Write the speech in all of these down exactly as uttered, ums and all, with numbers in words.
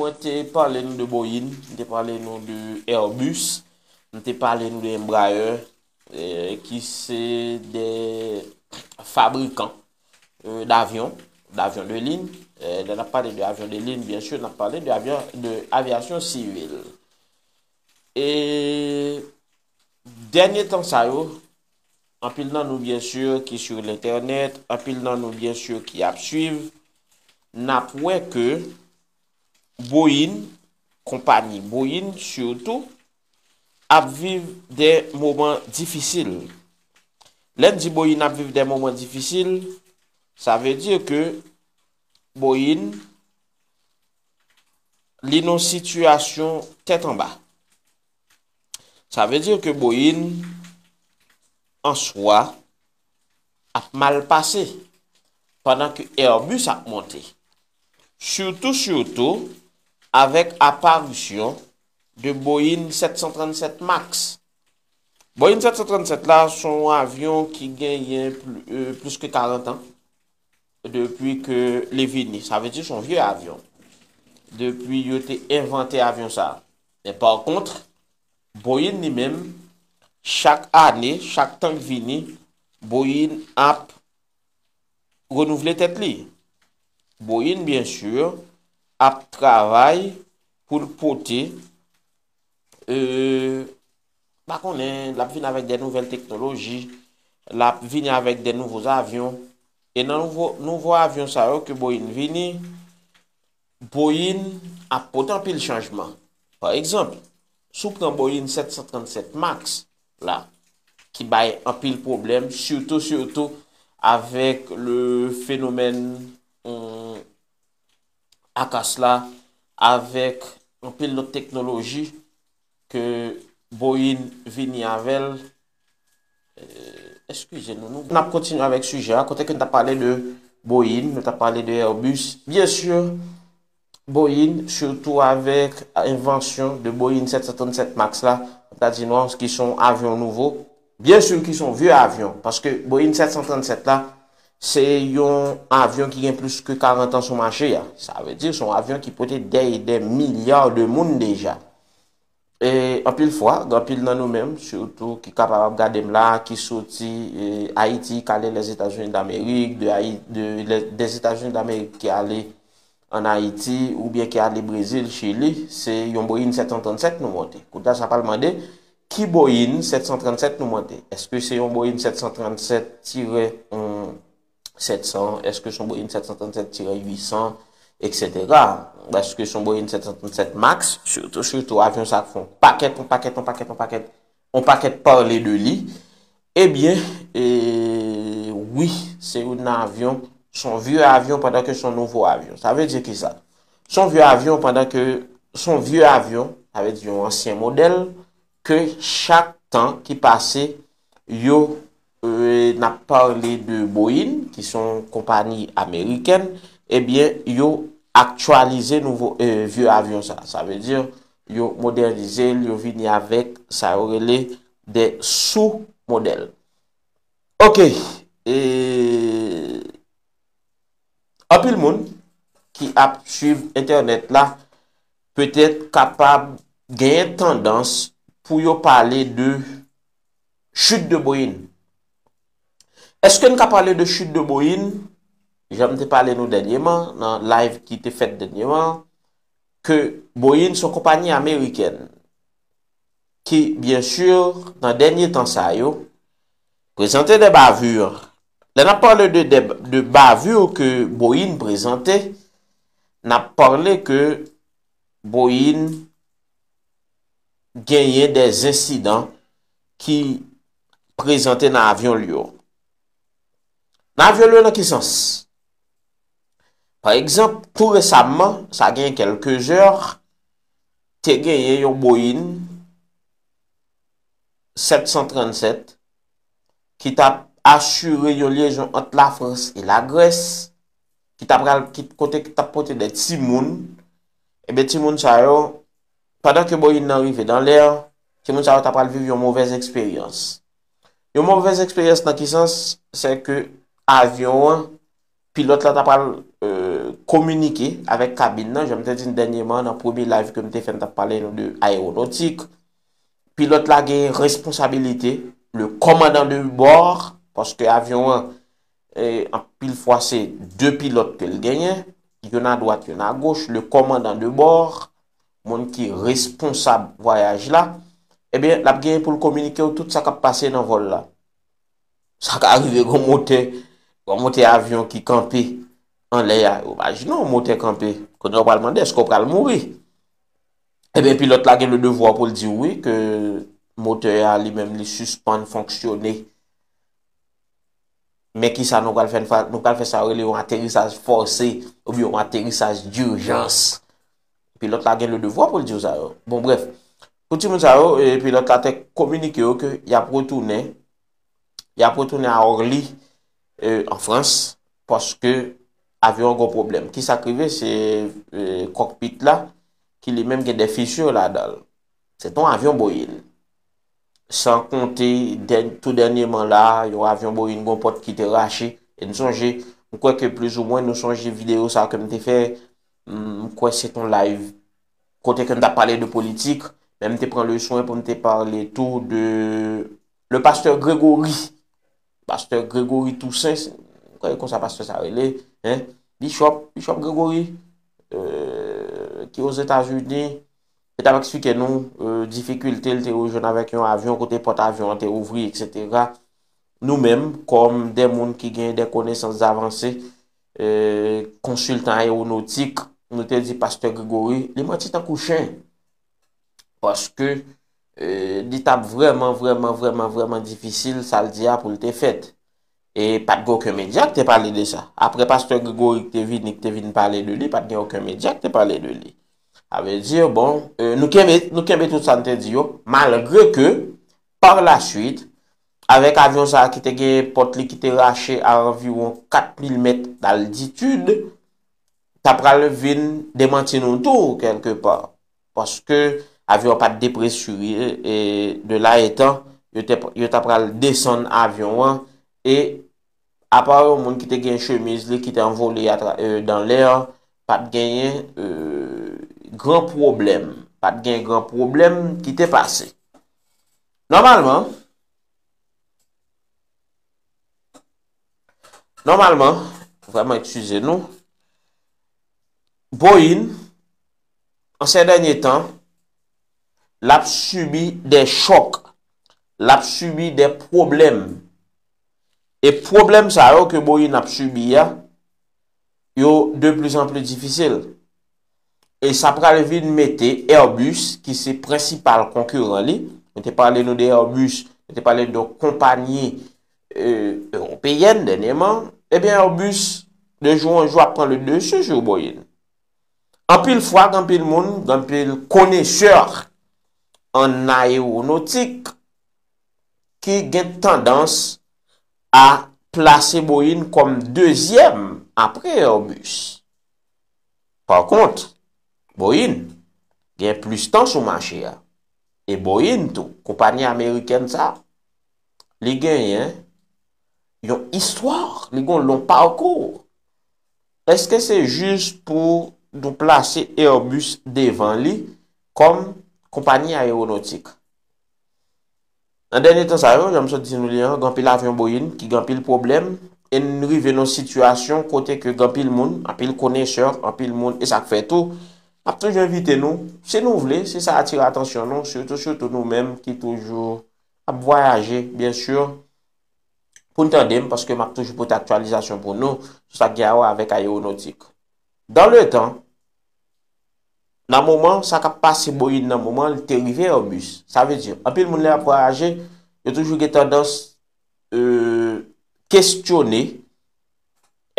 Mwen te pale nou de Boeing, m te pale nou de Airbus, m te pale nou de Embraer, eh, ki se de fabrikan, eh, davyon, davyon de liy. Eh, lè n ap pale de avyon de liy, byen si, n ap pale de avyon, de avyasyon sivil. E dènye tan sa yo, anpil nan nou, byen si, ki sou lentènèt, anpil nan nou, byen si, ki ap swiv, n ap wè ke Boeing, konpayi Boeing sitou, ap viv de moman difisil. Lè n di Boeing ap viv de moman difisil, sa vle di ke Boeing, li nan sitiyasyon tèt anba. Sa vle di ke Boeing, an swa, ap mal pase, pandan ke Airbus ap monte. Sitou, sitou, avèk aparisyon de Boeing sèt san trannsèt Max. Boeing sèt san trannsèt la, se yon avyon ki genyen pl-, euh, plis ke karant an, depi ke li vini. Sa vle di se yon vye avyon. Depi yo te envante avyon sa. Men pa kont, Boeing li menm, chak ane, chak tan k vini, Boeing ap renouvle tèt li. Boeing, byen si, ap travay pou l pote, euh, pa konnen, l ap vin avèk de nouvèl teknoloji, l ap vini avèk de nouvo avyon. E nan nouvo, nouvo avyon sa yo ke Boeing vini, Boeing ap pote anpil chanjman. Pa egzanp, si w pran Boeing sèt san trannsèt Max la, ki bay anpil pwoblèm, sitou, sitou avèk le fenomèn, hum, ACAS la, avèk anpil lòt teknoloji ke Boeing vini avè l. Euh, eskize nou, nou, n ap kontinye avèk sijè a, kote ke n t ap pale de Boeing, nou t ap pale de Airbus. Byen si, Boeing, sitou avèk envansyon de Boeing sèt san trannsèt Max la, m ta di nou, ki se yon avyon nouvo. Byen si ki se yon vye avyon, paske Boeing sèt san trannsèt la, se yon avyon ki gen plis ke karant an sou mache a. Sa vle di, se yon avyon ki pote dè e dè milya de moun deja. E anpil fwa, gen anpil nan nou menm, sitou ki kapab ap gade m la, ki soti, e, Ayiti, k ale Lèzetazini Damerik, de Ayi-, de Lè-, Dèzetazini Damerik ki ale ann Ayiti, oubyen ki ale Brezil, Chili, se yon Boeing sèt san trannsèt nou monte. Kounye a sa pral mande, ki Boeing sèt san trannsèt nou monte? Èske se yon Boeing sèt san trannsèt tirè, hum, sèt san, èske se yon Boeing sèt san trannsèt tirè uit san, etsetera. Èske se yon Boeing sèt san trannsèt Max, sitou, sitou avyon sa k fè yon pakèt, yon pakèt, yon pakèt, yon pakèt, yon pakèt pale de li. Ebyen, e, wi, se yon avyon, se yon vye avyon pandan ke se yon nouvo avyon. Sa vle di ki sa? Se yon vye avyon pandan ke se yon vye avyon, sa vle di yon ansyen modèl, ke chak tan ki pase, yo, euh, n ap pale de Boeing, ki se yon konpayi amerikèn, ebyen, yo aktyalize nouvo, euh, vye avyon sa. Sa vle di, yo modènize l, yo vini avèk sa yo rele de sou modèl. Ok, e anpil moun ki ap swiv entènèt la petèt kapab genyen tandans pou yo pale de chute de Boeing. Èske n ka pale de chute de Boeing? Jan m te pale nou dènyèman, nan live ki te fèt dènyèman, ke Boeing se yon konpayi amerikèn ki, byen si, nan dènye tan sa yo, prezante de bavure. Lè n ap pale de, de, de bavure ke Boeing prezante, n ap pale ke Boeing genyen de ensidan ki prezante nan avyon l yo. Nan avyon l yo nan ki sans? Pa egzanp, tou resamman, sa gen kèlke zè, te genyen yon Boeing sèt san trannsèt ki t ap asire yon lyezon ant Lafrans e Lagrès, ki t ap pral, ki, kote ki t ap pote de timoun. Ebyen, timoun sa yo, pandan ke Boeing nan rive nan lè, timoun sa yo ta pral viv yon movèz eksperyans. Yon movèz eksperyans nan ki sans? Se ke avyon an, pilòt la ta pral e, kominike avèk kabin nan, jan m te di n dènyèman nan premye live ke m te fè, m t ap pale nou de ayewonotik. Pilòt la gen responsabilite, le commandant de bord, paske avyon an, e, anpil fwa se de pilòt ke l genyen, youn a dwat, youn a goch, le commandant de bord, moun ki responsab vwayaj la, ebyen, l ap genyen pou l kominike w tout sa k ap pase nan vòl la. Sa ka rive gon motè, gon motè avyon ki kanpe anlè a. Imajine yon motè kanpe. Kounye a w pral mande, èske w pral mouri? Ebyen, pilòt la gen le devwa pou l di w wi, ke motè a li menm li sispann fonksyone. Men kisa nou pral fè, nou pral fè sa yo rele yon aterisaj fòse, oubyen yon aterisaj dijans. Pilòt la gen le devwa pou l di w sa yo. Bon, brèf. Pou timoun sa yo, e, pilòt la te kominike yo ke y ap retounen, y ap retounen a Orly, e, an Frans, paske avyon an gon pwoblèm. Kisa k rive? Se, e, kòkpit la ki li menm gen de fissure ladan l. Se t on avyon Boeing. San konte dè-, tou dènyèman la, yon avyon Boeing gon pòt ki te rache. E n sonje, m kwè ke plizoumwen nou sonje videyo sa ke m te fè, m kwè se t on live, kote ke m t ap pale de politik, men m te pran le swen pou m te pale tou de le pastè Gregory. Pastè Gregory Toussaint, m kwè konsa pastè sa rele, hein? Bishop, Bishop Gregory, e, ki Ozetazini, li t ap eksplike nou, e, difikilte l te jwenn avèk yon avyon, kote pòt avyon an te ouvri, etsetera. Nou menm, kòm de moun ki gen de konesans avanse, e, konsiltan ayewonotik, nou te di pastè Gregory, li manti tankou chen. Paske, e, li t ap vrèman, vrèman, vrèman, vrèman difisil, sa l di a pou l te fèt. E pa t gen okenn medya ki te pale de sa. Apre pastè Gregory ki te vini, ki te vin pale de li, pa t gen okenn medya ki te pale de li. Sa vle di, bon, e, nou kenbe, nou kenbe tout sa n te di yo, malgre ke, par la suite, avèk avyon sa a ki te gen pòt li ki te rache a anviwon kat mil mèt d'altitid, ta pral vin demanti nou tou, kèlkepa. Paske avyon an pa t depresire, e de la etan, yo te, yo ta pral desann avyon an, e apa yon moun ki te gen chemiz li ki te anvole atra-, e, dan lè, pa t genyen, e, gran pwoblèm. Pa t gen gran pwoblèm ki te pase. Nòmalman, nòmalman, vrèman eskize nou, Boeing, an se dènye tan, l ap sibi de chòk, l ap sibi de pwoblèm. E pwoblèm sa yo ke Boeing ap sibi a, yo de plus en plus difisil. E sa pral vin mete Airbus, ki se prensipal konkiran li, nou te pale nou de Airbus, nou te pale de konpayi, e, ewopeyèn dènyèman, ebyen Airbus, de jou an jou, ap pran le dessus sou Boeing. Anpil fwa, gen anpil moun, gen anpil konesè an ayewonotik ki gen tandans a plase Boeing kòm dezyèm apre Airbus. Pa kont, Boeing gen plis tan sou mache a. E Boeing tou, konpayi amerikèn sa, li genyen yon istwa, li gen yon lon pakou. Èske se jis pou nou plase Airbus devan li kòm konpayi ayewonotik? Nan dènye tan sa yo, jan m sot di nou li an, gen anpil avyon Boeing ki gen anpil pwoblèm, e n rive nan sitiyasyon kote ke gen anpil moun, anpil konesè, anpil moun, e sa k fè tou, m ap toujou envite nou, si nou vle, si sa atire atansyon nou, sitou, sitou nou menm ki toujou ap vwayaje, byen si, pou n tande m, paske m ap toujou pote aktyalizasyon pou nou sou sa k gen a wè avèk ayewonotik. Dan le tan, nan moman, sa k ap pase Boeing nan moman, li te rive Airbus. Sa vle di, anpil moun lè y ap vwayaje, yo toujou gen tandans, e, kesyone,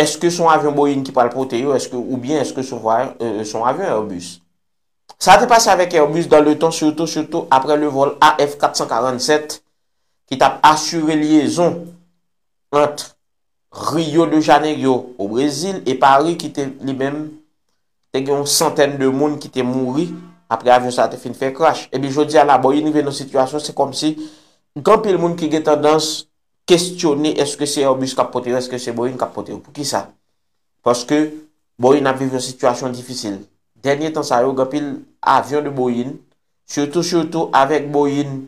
èske se yon avyon Boeing ki pral pote yo, èske, oubyen èske se yon vway-, e, se yon avyon Airbus? Sa te pase avèk Airbus dan le tan, sitou, sitou apre le vòl A F kat san karannsèt, ki t ap asire lyezon ant Rio de Janeiro, o Brezil, e Paris, ki te, li menm, te gen yon santèn de moun ki te mouri apre avyon sa a te fin fè crash. Epi jodi a la, Boeing rive nan sitiyasyon, se kòmsi gen anpil moun ki gen tandans kesyone èske se Airbus k ap pote yo, èske se Boeing k ap pote yo. Poukisa? Paske Boeing ap viv yon sitiyasyon difisil. Dènye tan sa yo, gen anpil avyon de Boeing, sitou, sitou avèk Boeing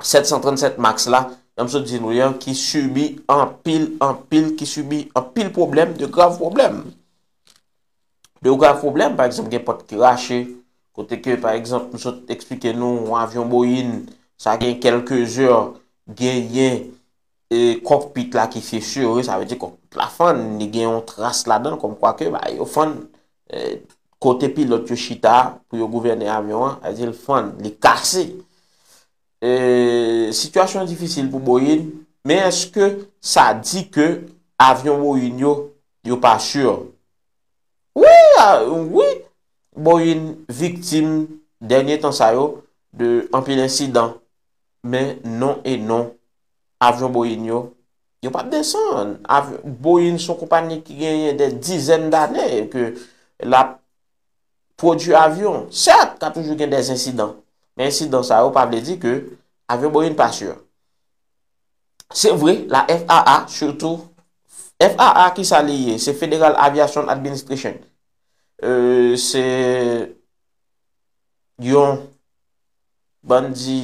sèt san trannsèt Max la, jan m sot di nou an, ki sibi anpil, anpil, ki sibi anpil pwoblèm, de grav pwoblèm. De grav pwoblèm, pa egzanp, gen pòt ki rache, kote ke, pa egzanp, m sot eksplike nou, yon avyon Boeing, sa gen kèlke zè, genyen e, kòkpit la ki fisire, sa vle di kòkpit la fann, li gen yon tras ladan, kòmkwa ke, ba, yo fann, e, kote pilòt yo chita pou yo gouvène avyon an, sa vle di l fann, li kase. E, sitiyasyon an difisil pou Boeing, men èske sa di ke avyon Boeing yo, yo pa si? Wi, a, wi, Boeing viktim dènye tan sa yo de anpil ensidan, men non e non, avyon Boeing yo, yo p ap desann. Avyon, Boeing se yon konpayi ki genyen dè dizèn dane ke l ap pwodui avyon. Sèt, ka toujou gen dè ensidan, men ensidan sa yo pa vle di ke avyon Boeing pa si. Se vre, la F A A, sitou, F A A, ki sa li ye? Se Federal Aviation Administration. E, se yon, ban n di,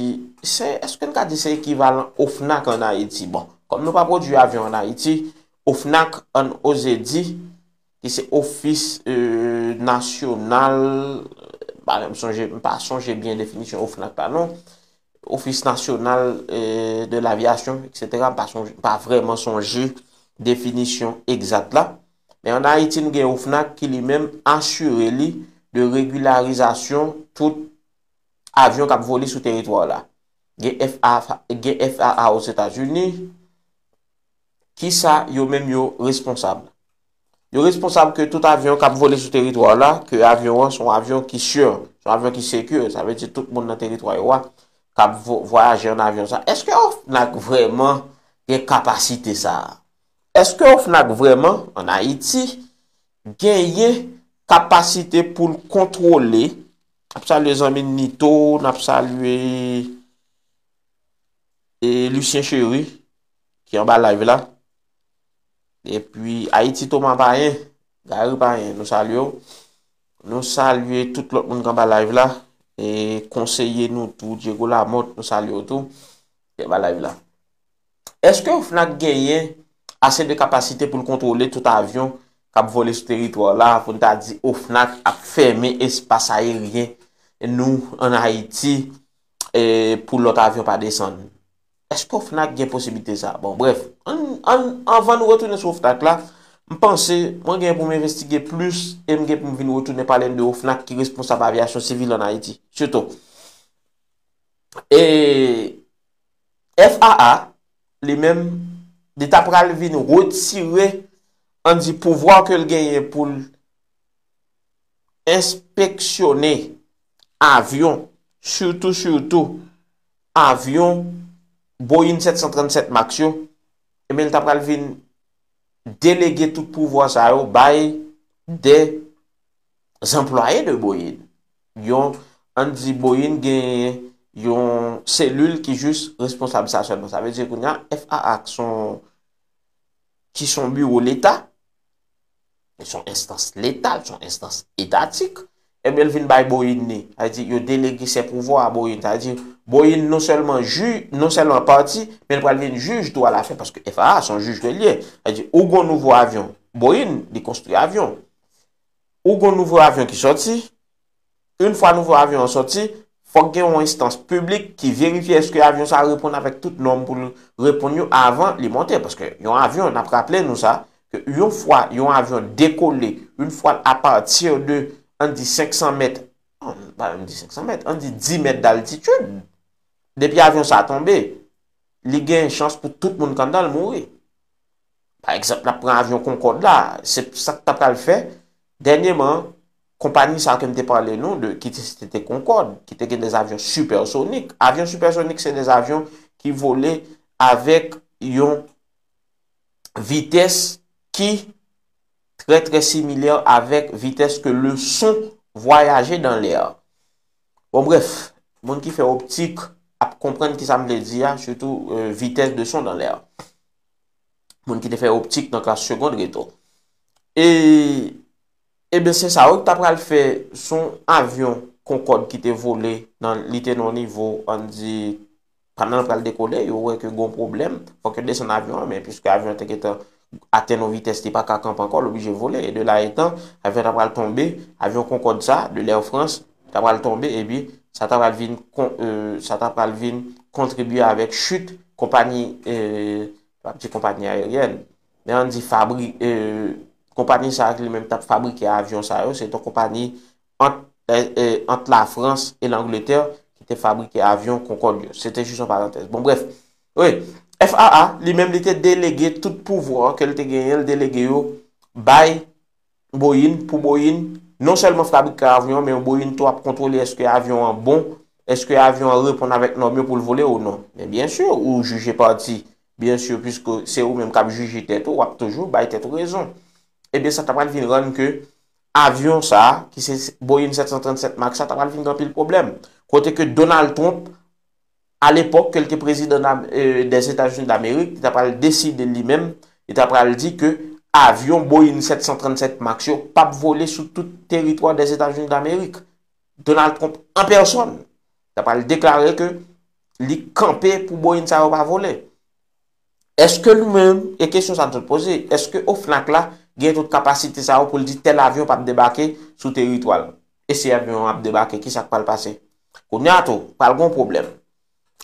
se, èske n ka di se ekivalan OFNAC ann Ayiti? Bon, kòm nou pa pwodui avyon ann Ayiti, OFNAC, ann oze di, ki se Ofis, e, Nasyonal, pa menm sonje, m pa sonje byen definisyon OFNAC la non. Office National, e, de l'Aviation, et cetera. M pa sonje, m pa vrèman sonje definisyon egzat la. Men ann Ayiti, nou gen OFNAC ki li menm asire li de regilarizasyon tout avyon k ap vole sou teritwa la. Gen F A A, gen F A A Ozetazini, kisa yo menm yo responsab? Yo responsab ke tout avyon k ap vole sou teritwa la, ke avyon an se yon avyon ki si, se yon avyon ki seki, sa vle di tout moun nan teritwa yo a k ap vo-, vwayaje ann avyon sa. Èske OFNAC vrèman gen kapasite sa a? Èske OFNAC vrèman, ann Ayiti, genyen kapasite pou l kontwole? N ap salye zanmi n Nito, n ap salye, e, Lucien Chéry, ki anba live la. Epi Ayiti Toma Payen, Gary Payen, nou salye w. Nou salye tout lòt moun ki anba live la. E konseye nou tou, Diego Lamothe, nou salye w tou. Ki anba live la. Èske OFNAC genyen ase de kapasite pou l kontwole tout avyon k ap vole sou teritwa la, pou n ta di OFNAC ap fèmen espas ayeryen nou ann Ayiti, e, pou lòt avyon pa desann? Èske OFNAC gen posiblite sa? Bon, brèf, ann, ann, anvan nou retounen sou OFNAC la, m panse mwen gen pou m envestige plis e m gen pou m vin retounen pale n de OFNAC ki responsab avyasyon sivil ann Ayiti, sitou. E F A A, li menm, li ta pral vin retire, ann di, pouvwa ke l genyen pou l enspeksyone avyon, sitou, sitou, avyon Boeing sèt san trannsèt Max yo, ebyen, l ta pral vin delege tout pouvwa sa yo bay de zanplwaye de Boeing. Yon, ann di Boeing gen yon selil ki jis responsab sa sèlman. Sa vle di kounye a, F A A ki son, ki son biwo Leta, li son enstans Leta, li son enstans etatik, ebyen, l vin bay Boeing li. Sa vle di, yo delege sè pouvwa a Boeing. Sa vle di, Boeing non sèlman jij, non sèlman pati, men l pral vin jij tou alafen, paske F A A se yon jij ke l ye. Sa vle di, ou gon nouvo avyon. Boeing, li konstwi avyon. Ou gon nouvo avyon ki sòti. Yon fwa nouvo avyon an sòti, fòk gen yon enstans piblik ki verifye èske avyon sa a reponn avèk tout nòm pou l reponn yo avan li monte. Paske yon avyon, n ap raple nou sa, ke yon fwa yon avyon dekole, yon fwa apati de, ann di senk san mèt, ann, pa menm di senk san mèt, ann di dis mèt d'altitid, depi avyon sa a tonbe, li gen chans pou tout moun k anndan l mouri. Pa egzanp, n ap pran avyon Concorde la, se sa k ta pral fè. Dènyèman, konpayi sa ke m te pale nou de, ki te, se te Concorde, ki te gen de avyon sipèsonik. Avyon sipèsonik, se de avyon ki vole avèk yon vitès ki trè, trè similè avèk vitès ke le son vwayaje dans l'air. Bon, brèf, moun ki fè optik ap konprann kisa m vle di a, sitou, euh, vitès de son dans l'air. Moun ki te fè optik nan klas segondè tou. E Ebyen, se sa wi, ta pral fè, se yon avyon Concorde ki te vole, nan, li te nan yon nivo, ann di, pandan l pral dekole, yo wè ke gon pwoblèm, fòk yo desann avyon an, men piske avyon an te gentan atenn yon vitès li pa ka kanpe ankò, l oblije vole, e de la etan, avyon an ta pral tonbe, avyon Concorde sa, de l'Air France, ta pral tonbe, epi sa ta pral vin, kon- e, sa ta pral vin kontribye avèk chit konpayi, e, pa di konpayi ayeryèn, men ann di fabri, e, konpayi sa a ki li menm t ap fabrike avyon sa yo, se te yon konpayi ant, e, e, ant Lafrans e Langletè ki te fabrike avyon Concorde yo. Se te jis yon parantèz. Bon, brèf. Wi, F A A, li menm, li te delege tout pouvwa ke l te genyen, l delege yo bay Boeing, pou Boeing non sèlman fabrike avyon an, men Boeing tou ap kontwole èske avyon an bon, èske avyon an reponn avèk nòm yo pou l vole ou non. Men byen si, ou jije pati, byen si, piske se ou menm k ap jije tèt ou, w ap toujou bay tèt ou rezon. Ebyen, sa ta pral vin rann ke avyon sa a, ki se Boeing sèt san trannsèt Max sa, ta pral vin gen anpil pwoblèm. Kote ke Donald Trump, alepòk ke l te prezidan dam- e, dèzetazini damerik, li ta pral deside li menm, li ta pral di ke avyon Boeing sèt san trannsèt Max yo p ap vole sou tout teritwa dèzetazini damerik. Donald Trump an pèsòn ta pral deklare ke li kanpe pou Boeing sa yo pa vole. Èske nou menm, e kesyon sa n sot poze, èske OFNAC la gen tout kapasite sa yo pou l di tèl avyon p ap debake sou teritwa l? E si avyon an ap debake, kisa k pral pase? Kounye a tou, pral gen yon pwoblèm.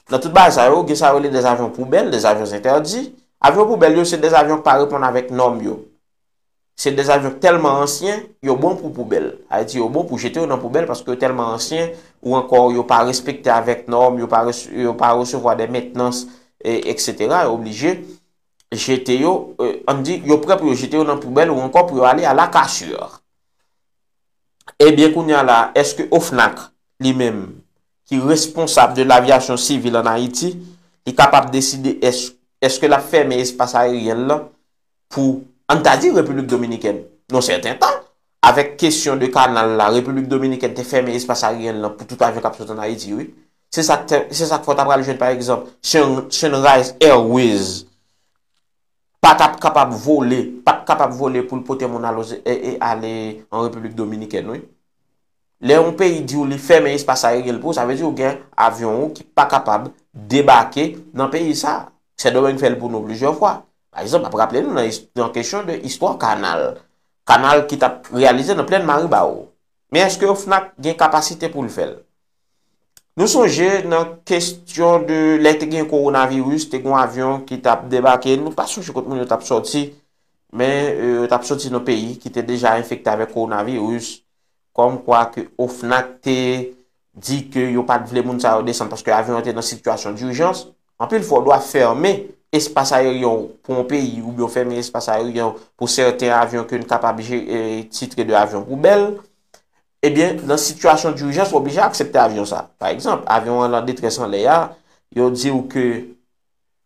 Nan tout bagay sa yo, gen sa yo rele des avions poubelles, des avions interdits. Avyon poubèl yo, se des avions ki pa reponn avèk nòm yo. Se des avions tèlman ansyen, yo bon pou poubèl. Sa vle di yo bon pou jete yo nan poubèl paske yo tèlman ansyen, ou ankò yo pa respekte avèk nòm, yo pa res- yo pa resevwa de mentnans, e, et cetera. Yo oblije jete yo, e, ann di, yo prè pou yo jete yo nan poubèl ou ankò pou yo ale à la cassure. Ebyen, kounye a la, èske OFNAC, li menm, ki responsab de lavyasyon sivil ann Ayiti, li kapab deside èske, èske l ap fèmen espas ayeryen l lan pou, ann ta di, Repiblik Dominikèn? Nan sèten tan, avèk kesyon de kanal la, Repiblik Dominikèn te fèmen espas ayeryen l lan pou tout avyon k ap sot ann Ayiti, wi. Se sa k te- se sa k fè w ta pral jwenn, pa egzanp, Sun- Sunrise Airways pa t ap kapab vole, pa t kapab vole pou l pote moun al oze- e, e ale an Repiblik Dominikèn, wi. Lè yon peyi di w li fèmen espas ayeryen l pou ou, sa vle di w gen avyon ou ki pa kapab debake nan peyi sa a. Sendomeng fè l pou nou plizyè fwa. Pa egzanp, n ap raple nou nan, nan kesyon de istwa kanal. Kanal ki t ap reyalize nan plèn Maribawo. Men èske OFNAC gen kapasite pou l fè l? Nou sonje nan kesyon de lè te gen kowonaviris, te gen yon avyon ki t ap debake, nou pa sonje kot moun yo t ap sòti, men, e, yo t ap sòti nan peyi ki te deja enfekte avèk kowonaviris, kòmkwa ke OFNAC te di ke yo pa t vle moun sa yo desann paske avyon an te nan sitiyasyon dijans. Anpil fwa, w dwe fèmen espas ayeryen w pou yon peyi oubyen w fèmen espas ayeryen w pou sèten avyon ke n kapab je- e, titre de avyon poubèl. Ebyen, nan sitiyasyon dijans, w oblije aksepte avyon sa. Pa egzanp, avyon an lan detrès anlè a, yo di w ke,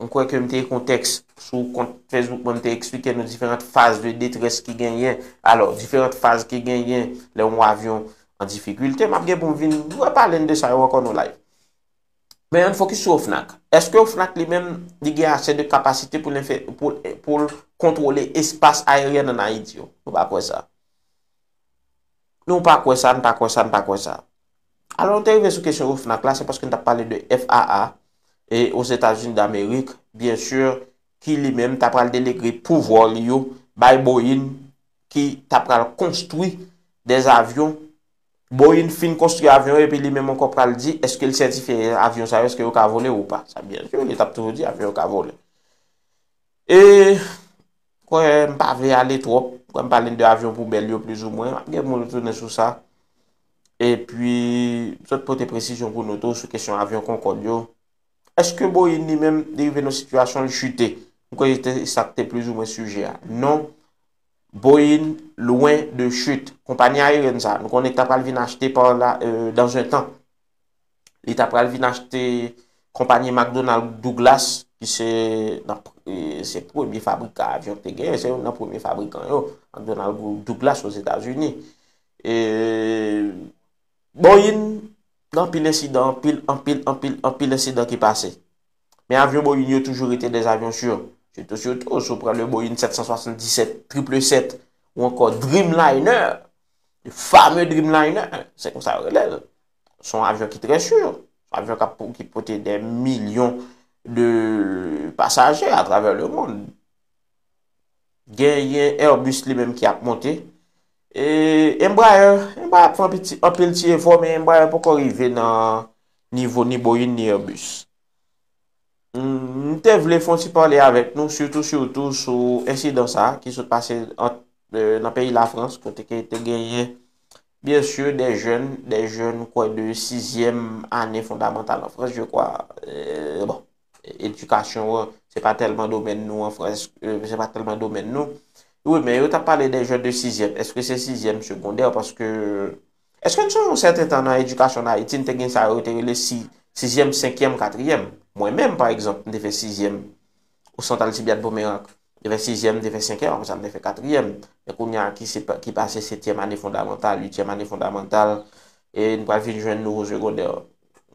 m kwè ke m te ekri yon tèks sou kont Facebook mwen, m te eksplike nou diferan faz de detrès ki genyen. Alò, diferan faz ki genyen lè yon avyon an difikilte, m ap gen pou m vin repale n de sa yo ankò nan live. Men ann fokis sou OFNAC. Èske OFNAC li menm, li gen ase de kapasite pou l enfe- pou, pou l kontwole espas ayeryen ann Ayiti yo? Nou pa kwè sa. Nou pa kwè sa, n pa kwè sa, n pa kwè sa. Alò, nou te rive sou kesyon OFNAC la, se paske n t ap pale de F A A, e Ozetazini Damerik, byen si, ki li menm ta pral delege pouvwa li yo bay Boeing, ki ta pral konstwi dèz avyon. Boeing fin konstwi avyon yo, epi li menm ankò pral di, èske l sètifye avyon sa yo, èske yo ka vole ou pa. Sa byen si, li t ap toujou di avyon yo ka vole. E, kwè m pa vle ale twòp, kwè m pale de avyon poubèl yo plizoumwen, m ap gen pou m retounen sou sa. Epi, m sot pote presizyon pou nou tou sou kesyon avyon Concorde yo. Èske Boeing li menm, li rive nan sitiyasyon l chite? M kwè se te sa k te plizoumwen sijè a. Non, Boeing lwen de chute. Konpayi ayeryèn sa, nou konnen k ta pral vin achte pa la, e, dans un temps. Li ta pral vin achte konpayi McDonnell Douglas, ki se, nan, e, se premye fabrikan avyon ki te genyen, se youn nan premye fabrikan yo, McDonnell Douglas Ozetazini. E, Boeing, gen anpil ensidan, anpil, anpil, anpil, anpil ensidan ki pase. Men avyon Boeing yo toujou rete des avions sûrs. Sitou, sitou, si w pran le Boeing sèt san swasanndisèt, triple sèt, ou ankò Dreamliner, Le fameux Dreamliner, se konsa yo rele l. Se yon avyon ki trè si. Se yon avyon k ap, ki pote dè milyon de pasaje atravè le mond. Genyen Airbus li menm ki ap monte. E Embraer, Embraer ap fè anpil ti, anpil ti efò, men Embraer poko rive nan nivo ni Boeing ni Airbus. M te vle fè yon ti pale avèk nou, sitou, sitou sou ensidan sa a ki sot pase ant, e, nan peyi Lafrans, kote ke te genyen, byen si, de jèn, de jèn, kwè, de sizyèm ane fondamantal an Frans, je kwa. E, bon, edikasyon an, se pa tèlman domèn nou an Frans, e, se pa tèlman domèn nou. Wi, men yo t ap pale de jèn de sizyèm. Èske se sizyèm segondè? Paske, èske n sonje yon sèten tan nan edikasyon an Ayiti, n te gen sa yo te rele si, sizyèm, senkyèm, katriyèm? Mwen menm, pa egzanp, m te fè sizyèm o Sant Alcibiade Pomeranc. M te fè sizyèm, m te fè senkyèm, apre sa, m te fè katriyèm. Men kounye a ki se pa, ki pase setyèm ane fondamantal, uityèm ane fondamantal, e n pral vin jwenn nouvo segondè.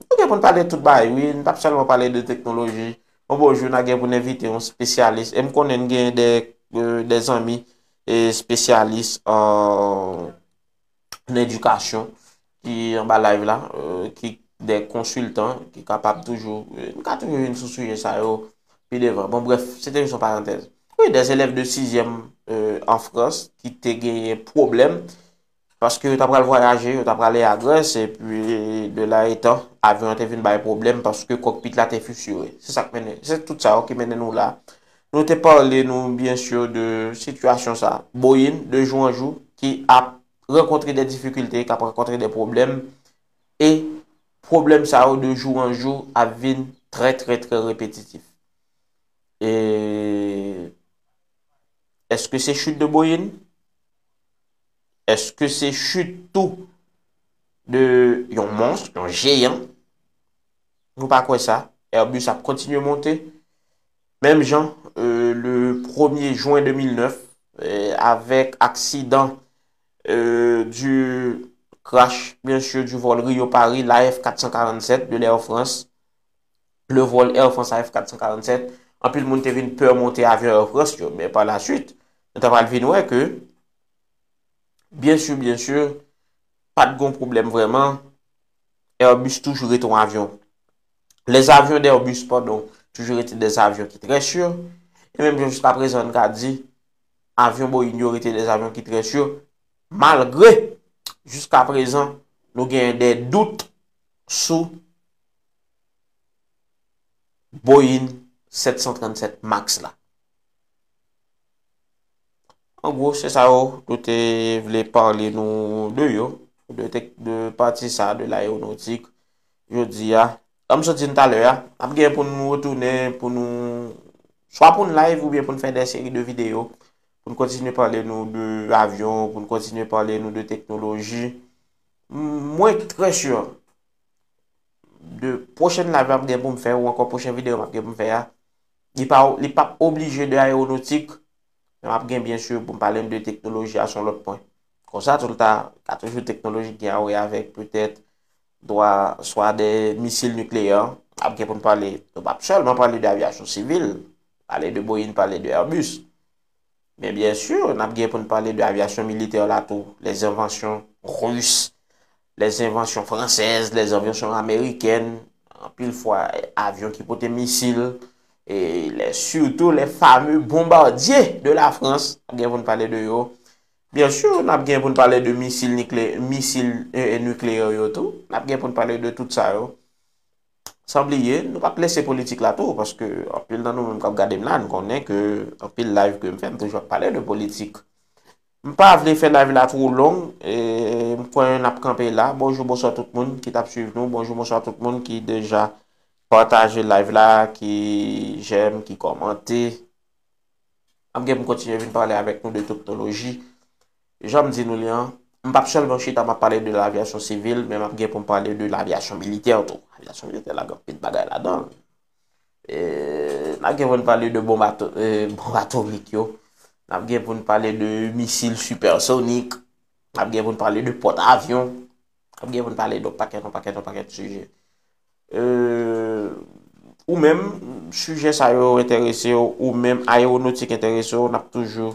Nou gen pou n pale de tout bagay, wi. N p ap sèlman pale de teknoloji. Yon bon jou, n a gen pou n envite yon espesyalis. E m konnen n gen de, e, de zanmi, e, espesyalis an, an edikasyon ki anba live la, e, ki de konsiltan ki kapab toujou, e, n ka toujou vin sou sijè sa yo pi devan. Bon, brèf, se te jis yon parantèz. Wi, de elèv de sizyèm, e, an Frans ki te genyen pwoblèm paske yo ta pral vwayaje, yo ta prale a Grès, epi de la etan, avyon an te vin bay pwoblèm paske kòkpit la te fisire. Se sa k mennen, se tout sa yo ki mennen nou la. Nou te pale nou, byen si, de sitiyasyon sa. Boeing, de jou an jou, ki ap rankontre de difikilte, k ap rankontre de pwoblèm, e pwoblèm sa yo, de jou an jou, ap vin trè, trè, trè repetitif. E èske se chit de Boeing? Èske se chit tou de yon mons, yon jeyan? Nou pa kwè sa. Airbus ap kontinye monte. Menm jan, e, le premye jen de mil nèf, e, avèk aksidan, e, du crash, byen si, du vol Rio-Paris, l'A F quatre cent quarante-sept de l'Air France, le vol Air France A F quatre cent quarante-sept, anpil moun te vin pè monte avyon Air France yo, men pa la suit, nou ta pral vin wè ke, byen si, byen si, pa t gon pwoblèm vrèman. Airbus toujou rete yon avyon. Les avions d'Airbus, padon, toujou rete de avyon ki trè si. E menm jan jiska prezan, n ka di, avyon Boeing yo rete de avyon ki trè si, malgre, jiska prezan, nou genyen de dout sou Boeing sèt san trannsèt Max la. An gwo, se sa yo nou te vle pale nou de yo, de tek-, de pati sa, de layewonotik, jodi a. Kòm m sot di n talè a, n ap gen pou nou retounen, pou nou, swa pou n live oubyen pou n fè de seri de videyo, pou n kontinye pale nou de avyon, pou n kontinye pale nou de teknoloji. M-, mwen trè si, de pwochèn live m ap gen pou m fè, ou ankò pwochen videyo m ap gen pou m fè a, li pa, li p ap oblije de ayewonotik, men m ap gen, byen si, pou m pale de teknoloji a sou yon lòt pwen. Konsa, toultan, ka toujou teknoloji ki gen a wè avèk petèt dwa, swa de misil nikleyè, ap gen pou n pale, nou p ap sèlman pale de avyasyon sivil, pale de Boeing, pale de Airbus. Men byen si, n ap gen pou n pale de avyasyon militè la tou, les inventions russes, les inventions françaises, les inventions américaines, anpil fwa avyon ki pote misil, e les, surtout les fameux bombardiers de la France, n ap gen pou n pale de yo. Byen si, n ap gen pou n pale de misil nikleyè, misil, e, e, nikleyè yo tou. N ap gen pou n pale de tout sa yo. San bliye, nou p ap lese politik la tou, paske anpil nan nou menm k ap gade m la, n konnen ke anpil live ke m fè, m toujou ap pale de politik. M pa vle fè live la twò long, e m kwè n ap kanpe la. Bonjou, bonswa tout moun ki t ap swiv nou. Bonjou, bonswa tout moun ki deja pataje live la, ki jèm, ki kòmante. M ap gen pou m kontinye vin pale avèk nou de teknoloji. Jan m di nou li an, m p ap sèlman chita m ap pale de lavyasyon sivil, men m ap gen pou m pale de lavyasyon militè tou. Lavyasyon militè la gen anpil bagay ladan l. E, n ap gen pou n pale de bonm ato-, e, bonm atomik yo. N ap gen pou n pale de misil sipèsonik. N ap gen pou n pale de pòtavyon. N ap gen pou n pale de yon pakèt, yon pakèt, yon pakèt sijè. E, ou menm, sijè sa yo enterese w, ou menm, ayewonotik enterese w, n ap toujou,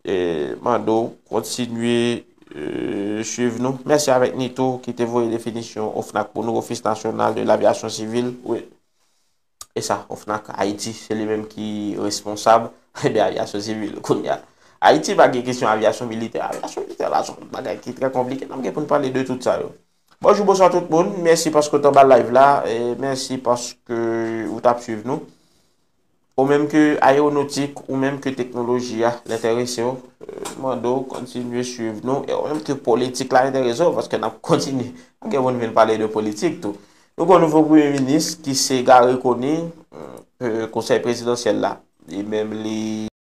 e, mande w kontinye euh, suiv nou. Mèsi avèk Nito ki te voye definisyon OFNAC pou nou, Office National de l'Aviation Civile. Wi. E sa, OFNAC Ayiti, se li menm ki responsab. Ebyen, avyasyon sivil, kounye a. Ayiti pa gen kesyon avyasyon militè. Avyasyon militè la, se yon bagay ki trè konplike. N ap gen pou n pale de tout sa yo. Bonjou, bonswa tout moun. Mèsi paske w t anba live la. E mèsi paske ou t ap suiv nou. Ou menm ke ayewonotik, ou menm ke teknoloji a l enterese w, euh, mande w kontinye suiv nou. E ou menm ke politik la enterese w, paske n ap kontinye. N ap gen pou n vin pale de politik tou. Nou gen yon nouvo premye minis ki se Garry Conille, euh, konsèy prezidansyèl la. Li menm li